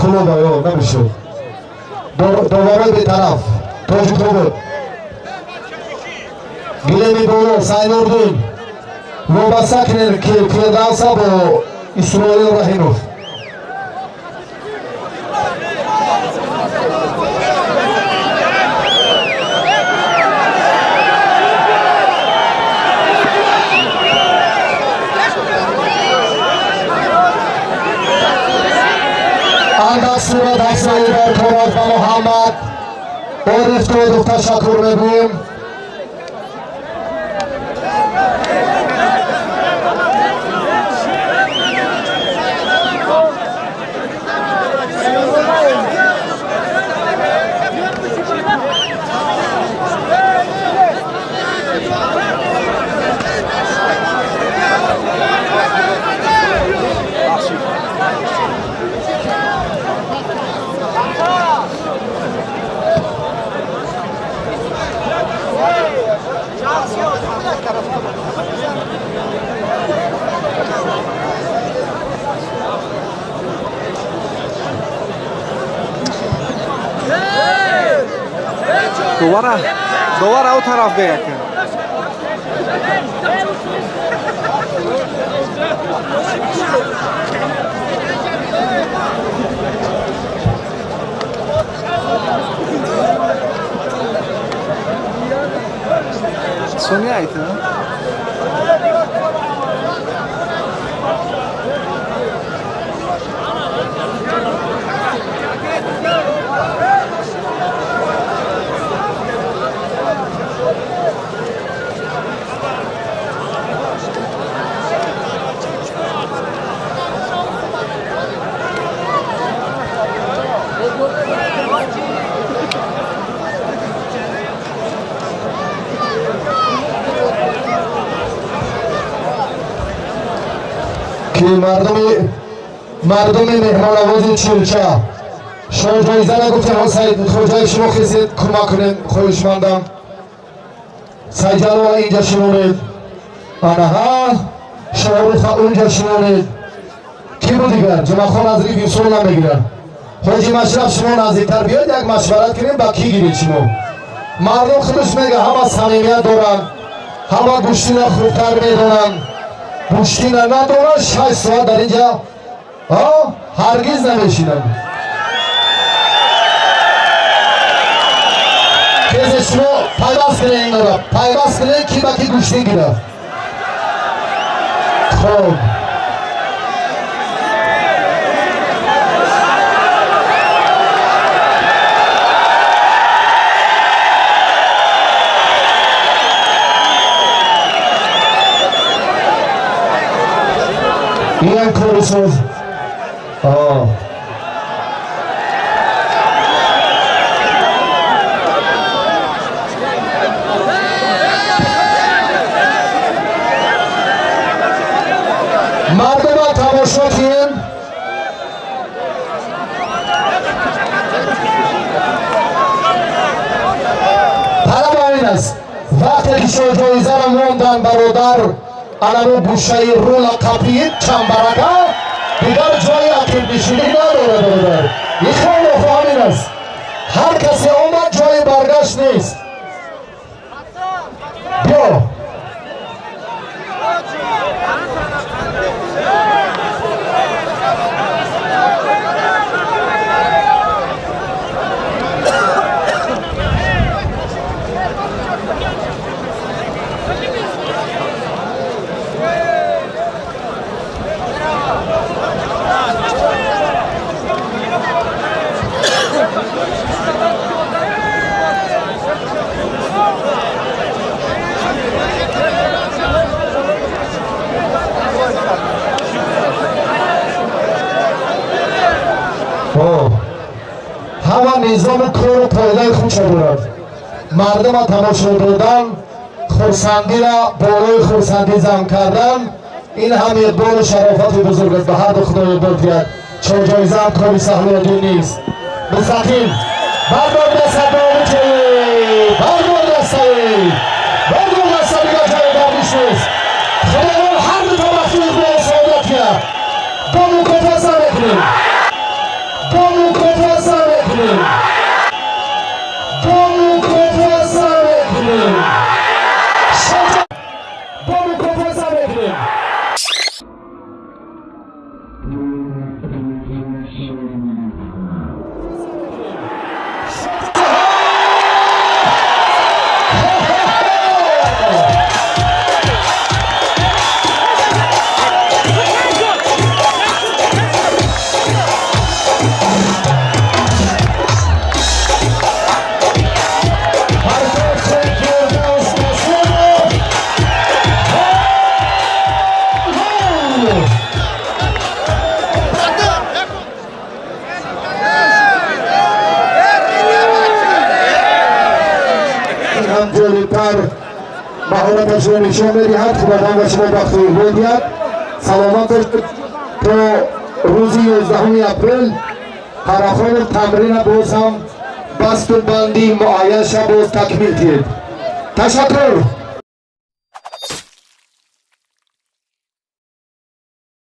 Кулоба ё намешуд. Доварои бетараф Тоҷикобод, гилеми боло Сайнурдин, вобаста кунед ки Фирдавса бо Исроил Раҳимов. Андак сурат афзоӣ дар корат ба Муҳаммад Ориф Тодов ташаккур мегӯем. Duvara o taraf yakın. Sonya ait ha? Ки мардуми меҳмонавози Чилча шумо ҷоиза нагуфтем, Саид Хоҷаев, шумо хезед, кӯмак кунем, хоҳишмандам. Сайдҷалова инҷа шинонед, анаҳа Шоҳруха унҷа шинонед. Ки буд дигар? Ҷумъахон аз риф инсон намегирад. Ҳоҷи Машраф, шумо наздиктар биёед, як машварат кунем, ба кӣ гиред шумо. Мардум худаш мега, ҳама самимият доранд, ҳама гӯштина хубтар медонанд. Гӯштина надоранд, 6 соат дар инҷа ҳаргиз намешинанд. Хезе, шумо пайваст кунед, инора пайваст кунед, ки ба ки гӯштин гирад. Хоб, инам кори соз. Мардума тамошо кунем. Талаб ҳамин аст, вақте ки шоҳҷоизаро мондан, бародар, анамо гӯшаи рула қапид чамбарака, дигар ҷои ақибнишинӣ надорад, бародар. Ихтилофу ҳамин аст, ҳар касе омад, ҷои баргашт нест. Биё. Ҳама низому кору қоидаи худша дорад. Мардума тамошо додан, хурсандира болои хурсандӣ зам кардан, ин ҳам иқболу шарофати бузург аст. Ба ҳарду Худо иқбол диҳад. Чун ҷоизаам кори саҳлу оддӣ нест. Мустақим бардор даста, бардор дастаи, бардор даста, дигар ҷои гардиш нест. Худованд ҳар ду тарафи иқболу саодат диҳад. Бо мукофот сар мекунем, бо Нафар маҳораташро нишон медиҳад. Худованд ба шумо бахту иқбол диҳад, саломат бошед. То рӯзи 11 апрел Ҳарафонов тамрина боз ҳам басту банди муайянша боз такмил диҳед. Ташаккур.